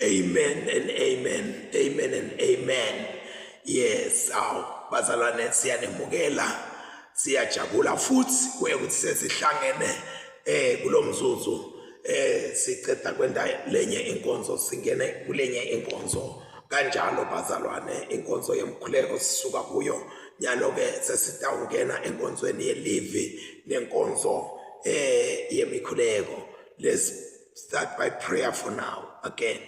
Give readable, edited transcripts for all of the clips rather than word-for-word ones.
Amen and amen. Amen and amen. Yes, awu bazalwane siyanemukela siyajabula futhi kuye ukuthi sesihlangene eh kulomzuzu eh siceda kwenda lenye inkonzo singene kulenye inkonzo kanjalo bazalwane inkonzo yemkhuleko sisuka kuyo nyalo ke sesitawungena enkonzweni yelivi nenkonzo eh yemikhuleko. Let's start by prayer for now again.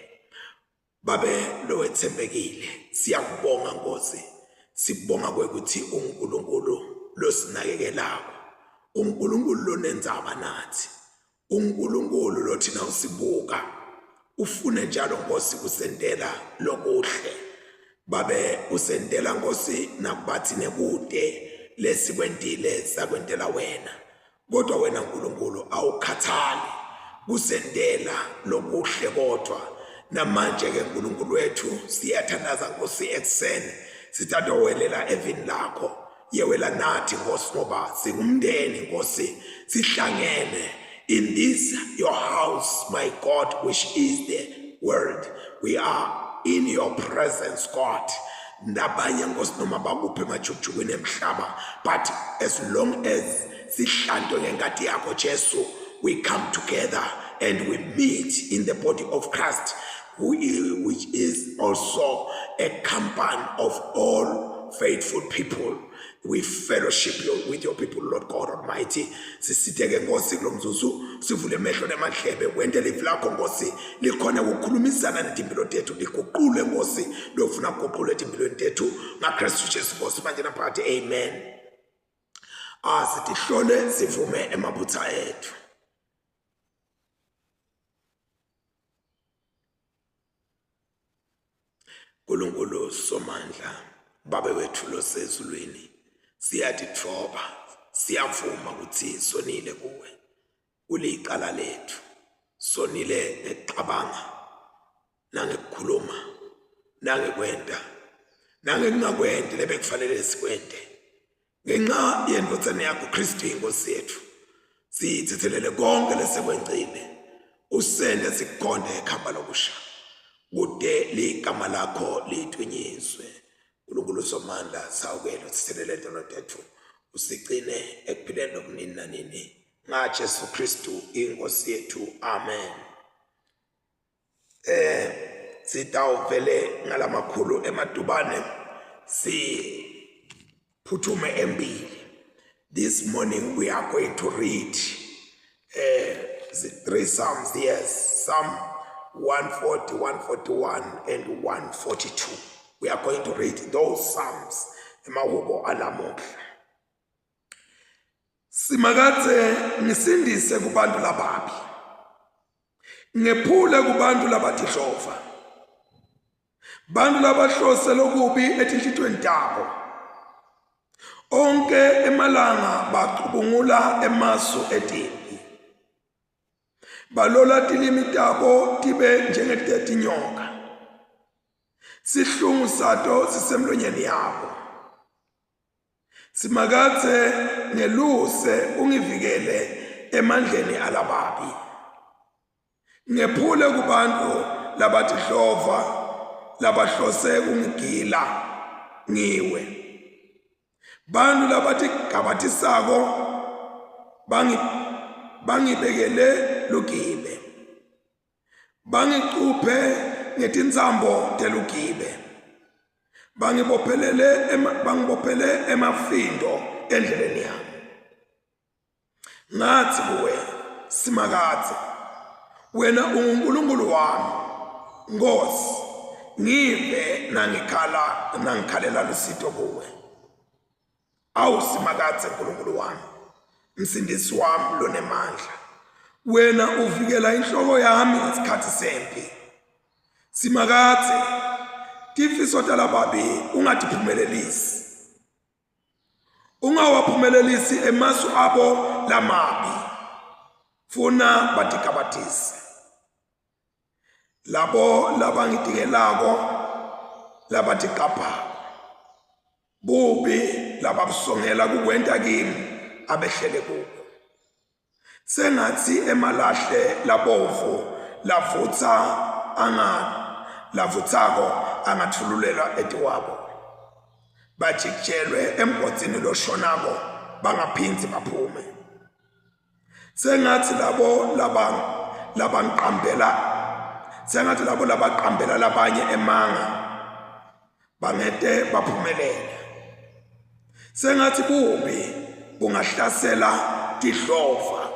Babe lowethembekile, siyakubonga Nkosi. Sikubonga kwekuthi uNkulunkulu losinakekelako. uNkulunkulu lonenzaba nathi. uNkulunkulu lothina usibuka. Ufune njalo Nkosi kusentela lokuhle. Babe usentela Nkosi nakubathi nekude lesikwentile sakwentela wena. Kodwa wena Nkulunkulu awukhathali kusentela lokuhle kodwa namanje ke Nkulunkulu wethu siyathandaza Nkosi ekuseni sithatha welela evini lakho yewela nathi Nkosi ngoba singumndeni Nkosi sihlangene in this your house my God which is the world we are in your presence God nabanye nkosi noma bakuphi emajukujukwini emhlaba but as long as sihlantwe ngenkathi yakho Jesu we come together and we meet in the body of Christ who is, which is also a company of all faithful people we fellowship your, with your people Lord God Almighty sisitheke Nkosi kulomzuzu sivule emehlo nemadlebe wente livi lakho Nkosi likhona ukukhulumisana netimpilo tethu liguqule Nkosi lofuna kuguqule etimpilweni tethu ngaKristu Jesu Nkosi manje naphakathi amen ah sitihlole sivume emabutha ethu Nkulunkulu Somandla, Babe wethu losezulwini, siyatitfoba, siyavuma ukuthi sonile kuwe. Kulicala lethu. Sonile ngekucabanga nangekukhuluma nangekwenta nangekungakwenti lebekufanele sikwente. Ngenxa yendvodzana yakho Kristu inkosi yethu siyithethelele konke lesekwencile usende sikukhonde ekhamba lokusha kude ligama lakho litwinyiswe uNkulunkulu somandla sawukelo sithethelele tono tethu usigcine ekuphileni lokunini nanini ngaJesu Kristu inkosi yethu amen eh sitawuvele ngalamakhulu emadubane siphuthume embili this morning we are going to read eh the three psalms yes psalm 140 141 and 142 we are going to read those psalms emahubo alamuhla Simakadze ngisindise kubantu lababi. Ngephule kubantu labatidlova. Bantu labahlose lokubi etinhlitweni tabo. Onke emalanga bacubungula emasu etimpi. Balola tilimi tabo tibe njengetetinyoka. Sihlungu sato sisemlonyeni yabo. Simakadze ngeluse ungivikele emandleni alababi. Ngephule kubantu labatihlova labahlose kungigila ngiwe. Bantu labatigabatisako bangi bangibekele lugibe. Bangicuphe ngetintsambo telugibe. Bangibophelele bangibophele emafindo endleleni yami. Ngathi kuwe Simakadze wena unguNkulunkulu wami Nkosi ngive nangikhala nangikhalela lusito kuwe. Awu Simakadze Nkulunkulu wami, msindisi wami lonemandla, wena uvikela inhloko yami ngesikhathi sempi. Simakadze, tifiso talababi ungatiphumelelisi, ungawaphumelelisi emasu abo lamabi, funa batigabatise. Labo labangitikelako labatigabhako bubi lababusongela kukwenta kimi abehlele kubo sengathi emalahle labovu lavutha anga lavutsako angatfululelwa etikwabo. Bajikijelwe emgodzini loshonako bangaphindzi baphume. Sengathi labo laba labangiqambela sengathi labo labaqambela labanye emanga bangete baphumelele. Sengathi bubi bungahlasela tidlova.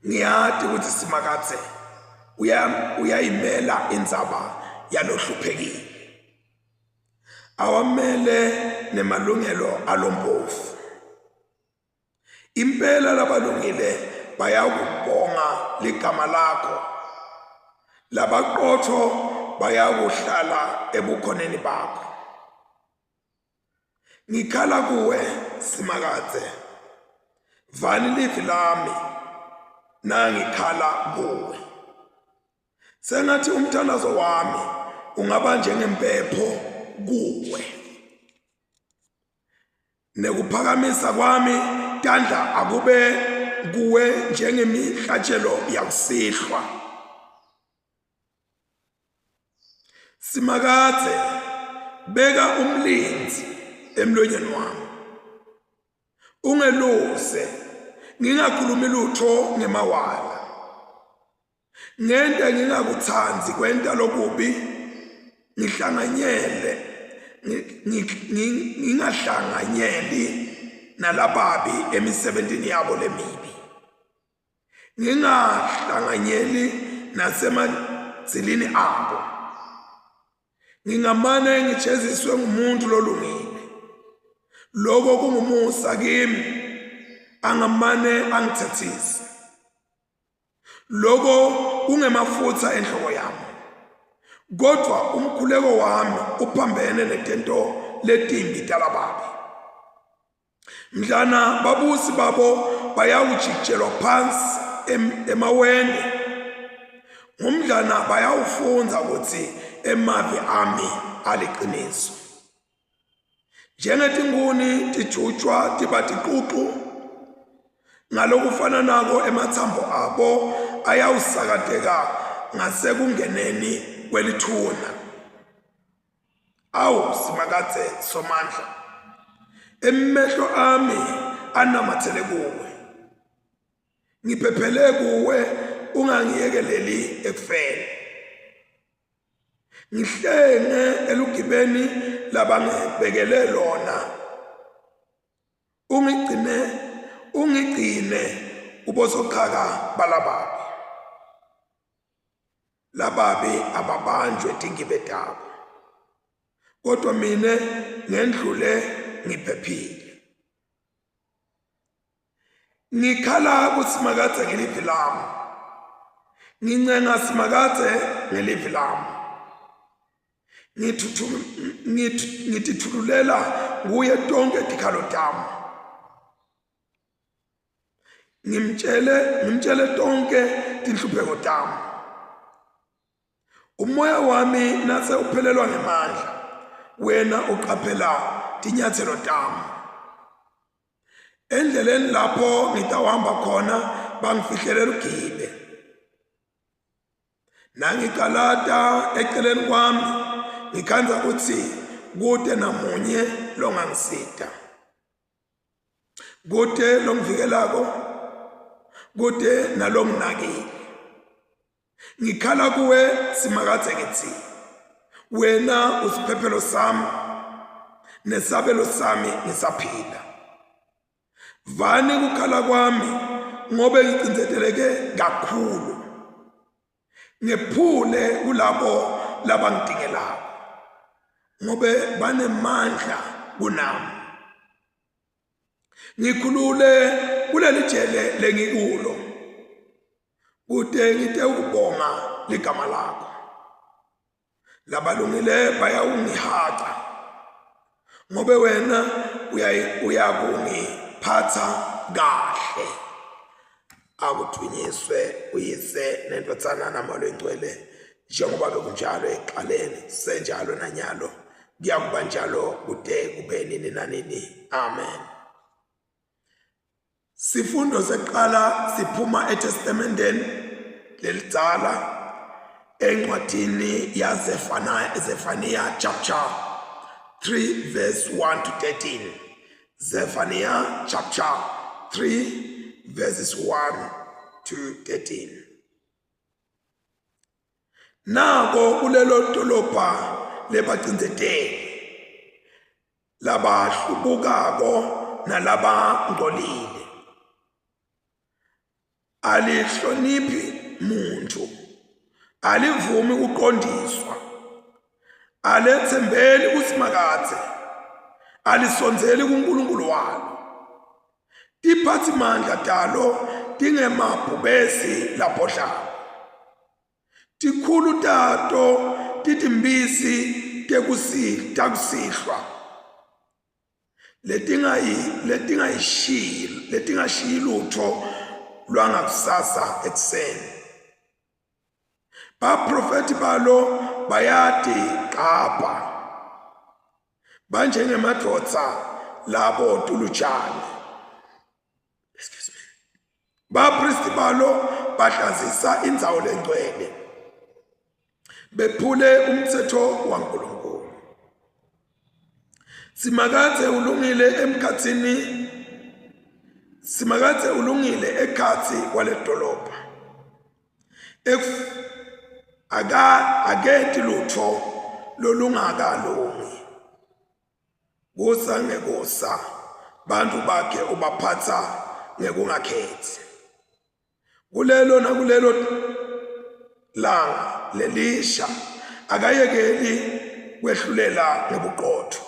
Ngiyati ukuthi Simakadze uyayimela indzaba yalohluphekile. Awamele nemalungelo alompofu. Impela labalungile bayakubonga ligama lakho. Labaqotho bayakuhlala ebukhoneni bakho. Ngikhala kuwe Simakadze. Vani livi lami nangikhala kuwe. Sengathi umthandazo wami ungaba njengempepho kuwe. Nekuphakamisa kwami tandla akube kuwe njengemihlatshelo yakusihlwa. Simakadze beka umlindzi emlonyeni wami. Ungeluse ngingakhulumi lutho ngemawala. Ngente ngingakuthandi kwenta lokubi ngihlanganyele ngingahlanganyeli nalababi emisebentini yabo lemibi. Ngingahlanganyeli nasemadzilini abo. Ngingamane ngijeziswe ngumuntu lolungile. Lokho kungumusa kimi, angamane angithethise. Lokho kungemafutha enhloko yami. Kodwa umkhuleko wami uphambene netento letimbi talababi. Mhlana babusi babo bayawujikijelwa phansi emaweni. Ngumdlana bayawufundza ukuthi emavi ami aliqiniso. Njengetinkhuni tijutshwa tiba tiququ, ngalokufananako ematsambo abo ayawusakateka ngasekungeneni kwelithuna. Awu Simakadze Somandla, emehlo ami anamathele kuwe. Ngiphephele kuwe ungangiyekeleli ekufeni. Ngihlenge elugibeni labangibekele lona. Ungigcine ungigcine kubosochaka balababi. Lababi ababanjwe tingibe tabo. Kodwa mina ngendlule ngiphephile. Ngikhala kuSimakadze ngelivi lami. Ngincenga Simakadze ngelivi lami. Ngithuthulela kuye tonke tikhalo tami. Ngimtshele ngimtshele tonke tinhlupheko tami. Umoya wami nase uphelelwa ngemandla, wena uqaphela tinyathelo tami. Endleleni lapho ngitawuhamba khona bangifihlele lugibe. Nangicalata eceleni kwami ngikhandza kutsi kute namunye longangisita. Kute longivikelako, kute nalonginakile. Ngikhala kuwe Simakadze ngithi wena usiphephelo sami nesabelo sami ngisaphila. Vani kukhala kwami ngobe ngicindzeteleke kakhulu. Ngephule kulabo labangidingelako ngobe banemandla kunami. Ngikhulule kuleli jele lengikulo kute ngite ukubonga ligama lakho. Labalungile bayawungihaca ngobe wena uyakungiphatha kahle. Akudvunyiswe uyise nendvodzana namoya longcwele njengoba bekunjalo ekuqaleni senjalo nanyalo kuyakuba njalo kude kube nini nanini. Amen. Sifundo sekuqala siphuma eTestamenteni. Lelidzala encwadini yaZefaniya Zefaniya chapter 3 verse 1 to 13. Zephaniah chapter 3 verses 1 to 13. Nako kulelo dolobha lebacindzeteli labahlubukako nalabangcolile alihloniphi muntu alivumi kuqondiswa alethembeli kuSimakadze alisondzeli kuNkulunkulu walo tiphathimandla talo tingemabhubesi labhodlako tikhulu tato titimphisi tekusihlwa letingayi letingayishiyi letingashiyi lutho lwangakusasa ekuseni baprofethi balo bayati qapha banjengemadvodza labo tulutshane excuse me bapristi balo bahlazisa indzawo lengcwele bephule umtsetfo waNkulunkulu Simakadze ulungile emkhatsini Simakadze ulungile ekhatsi kwaledolobha aka akenti lutfo lolungakalungi Kusa ngekusa bantfu bakhe ubaphatsa ngekungakhetsi. Kulelo nakulelo langa lelisha akayekeli kwehlulela ngebuqotho.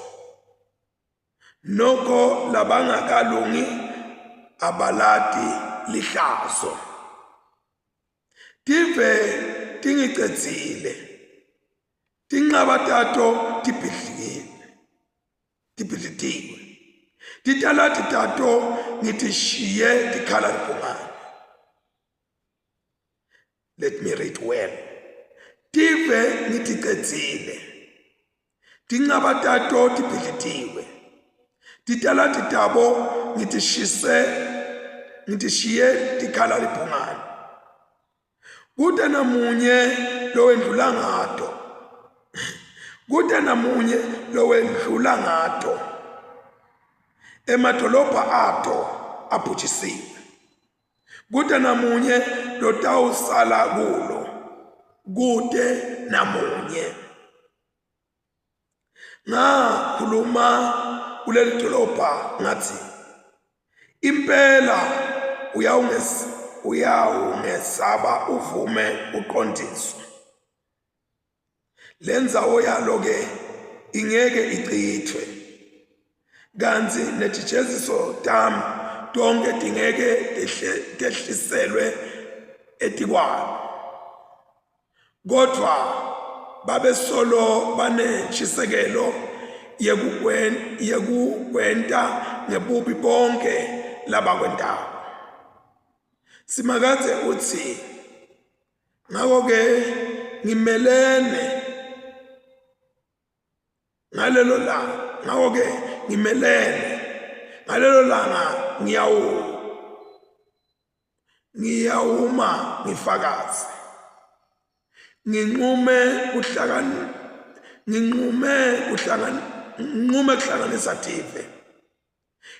Nokho labangakalungi abalati lihlazo. Tive tingicedzile, tinqaba tato tibhidlikile, tibhidlitiwe. Titaladi tato ngitishiye tikhala libhungane. Let me read well. Tive ngiticedzile, tinqaba tato tibhidlitiwe. Titaladi tabo ngitishise ngitishiye tikhala libhungane. Kute namunye lowendlula ngato. Kute namunye lowendlula ngato. Emadolobha ato abhujisiwe. Kute namunye lotawusala kulo. Kute namunye. Ngakhuluma kuleli dolobha ngathi impela uyawungesaba uvume uqondiswe. Le ndzawo yalo ke ingeke ichithwe kantsi netijeziso tami tonkhe tingeke tehliselwe etikwalo. Kodvwa babesolo banenshisekelo yekukwenta ngebubi bonke labakwentako. Simakadze utsi, ngako-ke ngimelene ngalelo langa, ngako-ke ngimelene ngalelo langa ngiyawu ngiyawuma ngifakaze nginqume kuhlakani nginqume kuhlangana nginqume kuhlanganisa tive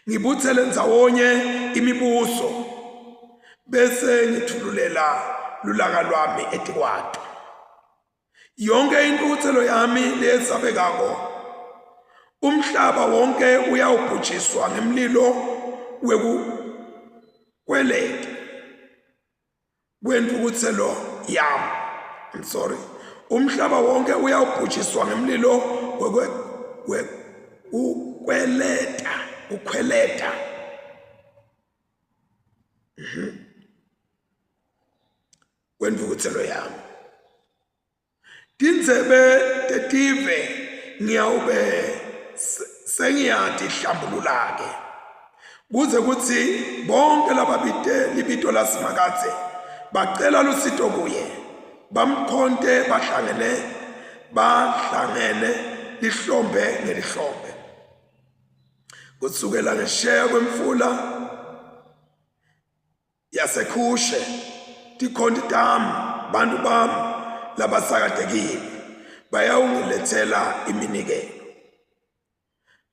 ngibuthele ndzawonye imibuso bese ngithululela lulaka lwami etikwato Yonke intukuthelo yami leyesabekako, umhlaba wonke uyawubhujiswa ngemlilo wekukweleta kwentukuthelo yami. I'm sorry. Umhlaba wonke uyawubhujiswa ngemlilo wekukweleta, kukhweleta. Kwentfukutselo yami. Tindzebe tetive ngiyawube sengiyatihlambulula-ke kuze kutsi bonke lababite libito laSimakadze bacela lusito kuye bamkhonte bahlangene bahlangene lihlombe ngelihlombe kusukela ngesheya kwemfula yaseKhushe tikhonti tami. bantu bami labasakatekile bayawungilethela iminikelo.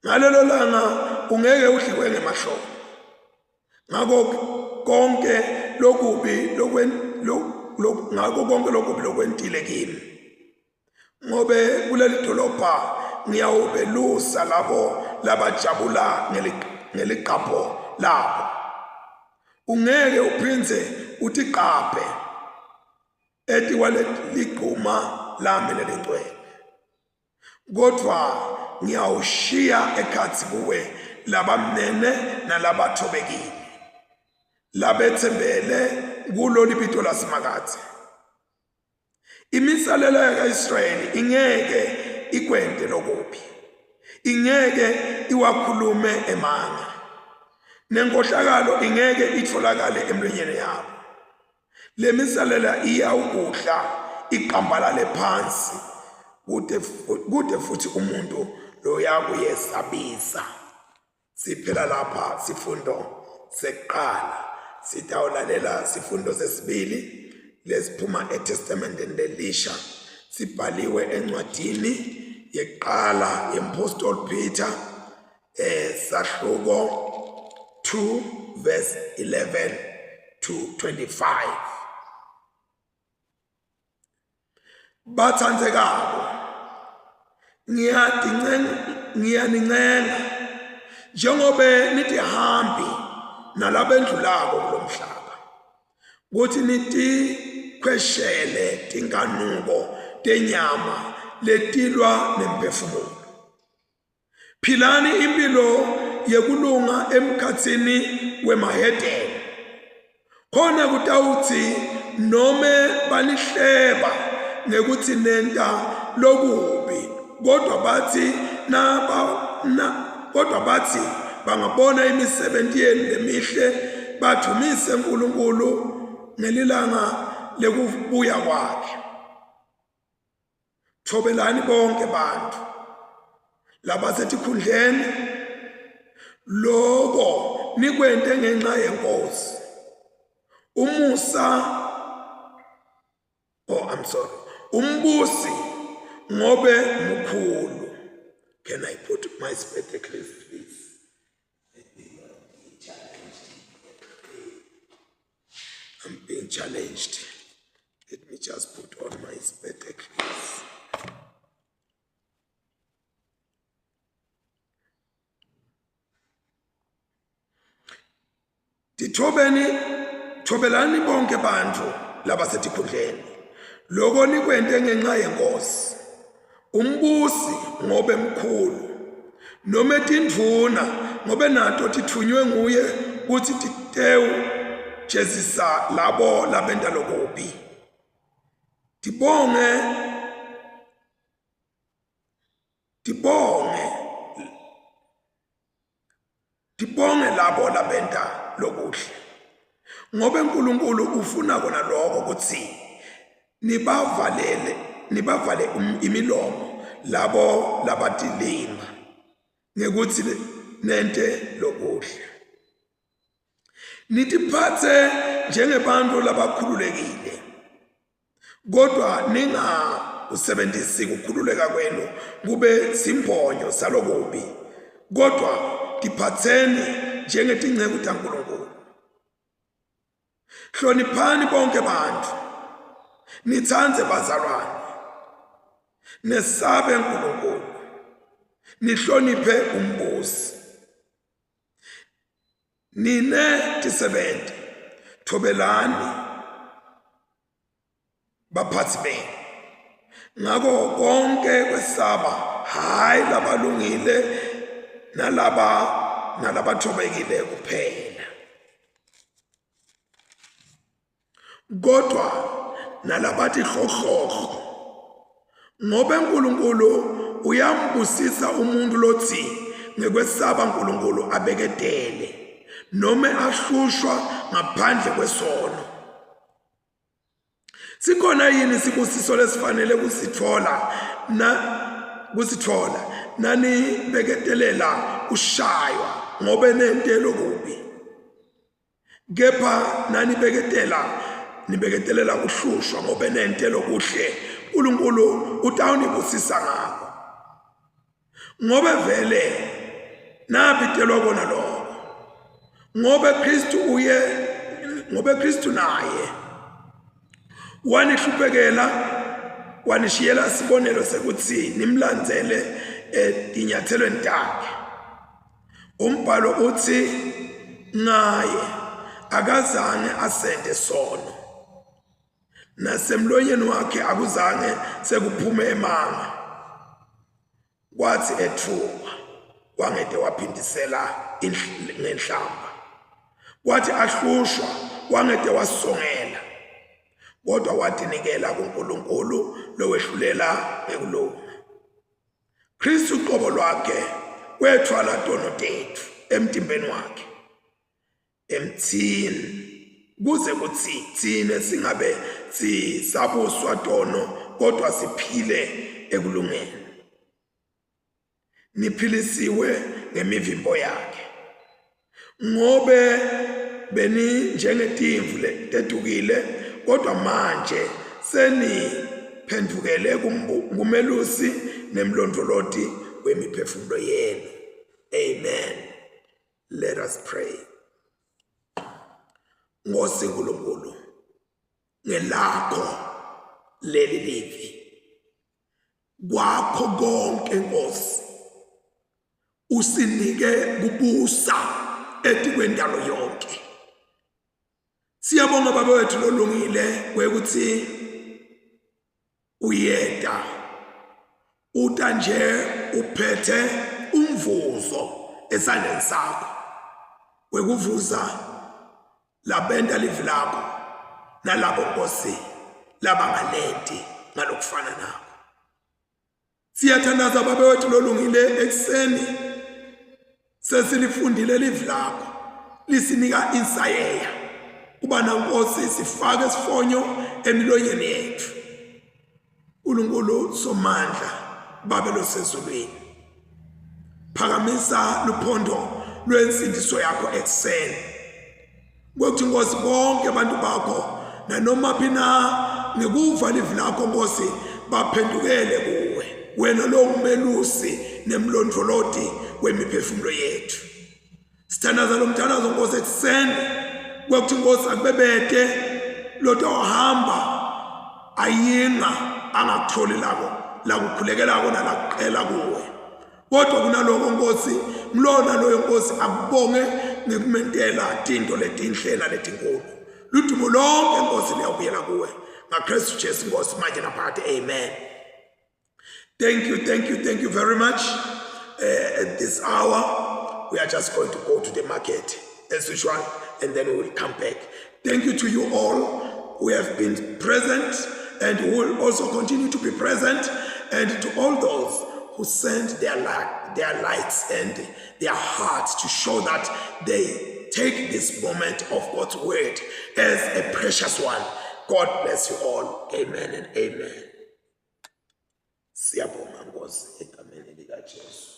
Ngalelo langa ungeke udliwe ngemahlombe. Ngakho konke lokubi ngakho konke lokubi lokwentile kimi. Ngobe kuleli dolobha ngiyawubelusa labo labajabula ngeliqapho labo. Ungeke uphindze utiqaphe etikwaleliguma lami lelingcwele. Kodvwa ngiyawushiya ekhatsi kuwe labamnene nalabathobekile, labetsembele kulo libito laSimakadze. Imisalela yaka-Israyeli ingeke ikwente lokubi, ingeke iwakhulume emanga, nenkohlakalo ingeke itfolakale emlonyeni yabo. Lemisalela iyawukudla iqambalale phansi kude kude futhi umuntu loyakuyesabisa. Siphela lapha sifundo sekuqala. Sitawulalela sifundo sesibili lesiphuma eTestamenteni lelisha sibhaliwe encwadini yekuqala yemphostoli Peter sahluko 2 verse 11 to 25. Bathandekako, ngiyatincenga ngiyanincenga njengobe nitihambi nalabendlulako kulomhlaba kutsi nitikhweshele tinkanuko tenyama letilwa nemphefumulo. Philani impilo yekulunga emkhatsini wemahedeni, khona kutawutsi nome banihleba ngekutsi nenta lokubi, kodwa batsi naba na, kodwa batsi bangabona imisebenti yenu lemihle badvumise Nkulunkulu ngelilanga lekubuya kwakhe. Thobelani bonke bantu labasetikhundleni, loko nikwente ngenxa yenkosi. Umusa, oh I'm sorry, umbusi ngobe mukhulu. Can I put my spectacles please? I'm being challenged. Let me just put on my spectacles. Tithobeni, thobelani bonke bantu labasetikhundleni. Loko nikwente ngenxa yenkosi. Umbusi ngobe mkhulu, nome tindvuna ngobe nato titfunywe nguye kutsi titewu jezisa labo labenta lokubi. Tibonge tibonge Tibonge labo labenta lokuhle. Ngobe uNkulunkulu ufuna kona lokho ukuthi nibavalele nibavale um, imilomo labo labatilima ngekuthi nente lokuhle. Nitiphatse njengebantu labakhululekile. Kodwa ningakusebenzisi kukhululeka kwenu kube simbonyo salokubi, kodwa tiphatseni njengetinceku taNkulunkulu. Hloniphani bonke bantu, nitsandze bazalwane, nesabe uNkulunkulu, nihloniphe umbusi. Nine tisebenti, thobelani baphatsi benu. Ngako konke kwesaba, hhayi labalungile nalaba nalabathobekile kuphela. Kodwa nalabathi hlohlohlo ngobe uNkulunkulu uyambusisa umuntu lothi ngekwesaba uNkulunkulu abeketele nome ahlushwa ngaphandle kwesono. Sikhona yini isibusiso lesifanele kusithola na kusithola nanibeketelela kushaywa ngobe nente lokubi? Kepha nanibeketela Nibeketelela kuhlushwa ngobe nente lokuhle, uNkulunkulu utawunibusisa ngako. Ngobe vele nabitelwa kona lokho. Ngobe Kristu uye ngobe Kristu naye wanihluphekela wanishiyela sibonelo sekuthi nimlandzele etinyathelweni takhe. Umbhalo uthi ngaye akazange asente sono nasemlonyeni wakhe akuzange sekuphume emanga. Kwathi ethukwa wangete waphindisela ngenhlamba. Kwathi ahlushwa wangete wasongela kodwa watinikela kuNkulunkulu lowehlulela ngekulunga. Kristu uqobo lwakhe wethwala tono tethu emtimbeni wakhe emthini kuze kuthi thina singabe sisabuswa tono kodwa siphile ekulungeni. Niphilisiwe ngemivimbo yakhe ngobe beninjengetimvu letetukile kodwa manje seniphendukele kumelusi nemlondvoloti wemiphefumulo yenu. Amen. Let us pray. Nkosi uNkulunkulu ngelakho leli livi kwakho konke Nkosi usinike kubusa etikwendalo yonke. Siyabonga baba wethu lolungile kwekuthi uyeda uta nje uphethe umvuzo esandleni sakho wekuvuza labenta livi lakho nalabo Nkosi labangalenti ngalokufana nako. Siyathandaza baba wethu lolungile ekuseni sesilifundile livi lakho lisinika insayeya kuba nankosi sifake isifonyo emilonyeni yethu. uNkulunkulu somandla babe losezulwini phakamisa luphondo lwensindiso yakho ekuseni Kwakuthi Nkosi bonke abantu bakho nanoma phi na ngekuva livi lakho Nkosi baphendukele kuwe wena lo ngumelusi nemlondvoloti wemiphefumulo yethu. Sithandaza lo mthandazo Nkosi ekuseni kwakuthi Nkosi akubebete lotawuhamba ayinga angakutholi lako lakukhulekelako nalakuqela kuwe. Kodwa kunaloko Nkosi ngilona loyo Nkosi akubonge ngekumentela tinto letinhle naletinkulu. Ludumo lonke Nkosi liyawubuyela kuwe ngaKristu Jesu Nkosi manje naphakade amen. Thank you, thank you, thank you very much. At this hour, we are just going to go to the market as usual, and then we will come back. Thank you to you all who have been present and who will also continue to be present, and to all those who send their light, their lights and their hearts to show that they take this moment of God's word as a precious one. God bless you all. Amen and amen. Siyabonga Nkosi egameni likaJesu.